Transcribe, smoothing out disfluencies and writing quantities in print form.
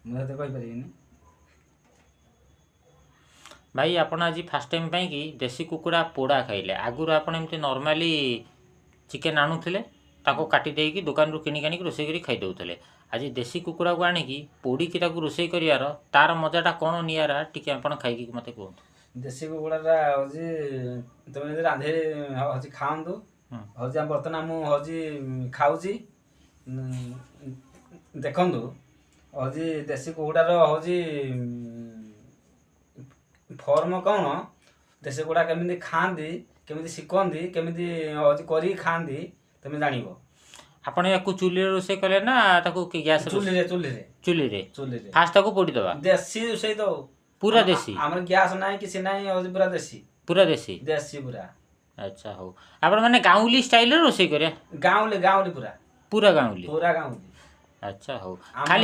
ମୁଁ ଏତେ କହିପାରିବିନି। ଭାଇ, ଆପଣ ଆଜି ଫାର୍ଷ୍ଟ ଟାଇମ୍ ପାଇଁକି ଦେଶୀ କୁକୁଡ଼ା ପୋଡ଼ା ଖାଇଲେ। ଆଗରୁ ଆପଣ ଏମିତି ନର୍ମାଲି ଚିକେନ୍ ଆଣୁଥିଲେ, ତାକୁ କାଟି ଦେଇକି ଦୋକାନରୁ କିଣିକି ଆଣିକି ରୋଷେଇ କରି ଖାଇ ଦେଉଥିଲେ। ଆଜି ଦେଶୀ କୁକୁଡ଼ାକୁ ଆଣିକି ପୋଡ଼ିକି ତାକୁ ରୋଷେଇ କରିବାର ତାର ମଜାଟା କ'ଣ ନିଆରା, ଟିକେ ଆପଣ ଖାଇକି ମୋତେ କୁହନ୍ତୁ। ଦେଶୀ କୁକୁଡ଼ାଟା ହେଉଛି, ତୁମେ ଯଦି ରାନ୍ଧି ହେଉଛି ଖାଆନ୍ତୁ। ହେଉଛି ବର୍ତ୍ତମାନ ମୁଁ ହେଉଛି ଖାଉଛି, ଦେଖନ୍ତୁ। ହେଉଛି ଦେଶୀ କୁକୁଡ଼ାର ହେଉଛି ଫର୍ମ କ'ଣ, ଦେଶୀ କୁକୁଡ଼ା କେମିତି ଖାଆନ୍ତି, କେମିତି ଶିଖନ୍ତି, କେମିତି ହେଉଛି କରିକି ଖାଆନ୍ତି, ତୁମେ ଜାଣିବ। ଆପଣ ୟାକୁ ଚୁଲିରେ ରୋଷେଇ କଲେ ନା ତାକୁ ଗ୍ୟାସ୍? ଚୁଲିରେ, ଚୁଲିରେ। ଚୁଲିରେ? ଚୁଲିରେ। ଫାଷ୍ଟ ତାକୁ ପୋଡ଼ିଦେବା। ଦେଶୀ ରୋଷେଇ ତ। ପୁରା ଦେଶୀ। ଆମର ଗ୍ୟାସ୍ ନାହିଁ, କିଛି ନାହିଁ, ହେଉଛି ପୁରା ଦେଶୀ। ପୁରା ଦେଶୀ। ଦେଶୀ ପୁରା। ଆଚ୍ଛା ହଉ, ଆପଣ ମାନେ ଗାଉଁଲି ଷ୍ଟାଇଲରେ ରୋଷେଇ କରିବା? ଗାଉଁଲି, ଗାଉଁଲି ପୁରା। ପୁରା ଗାଉଁଲି। ପୁରା ଗାଉଁଲି। ଆଚ୍ଛା ହଉ, ଖାଲି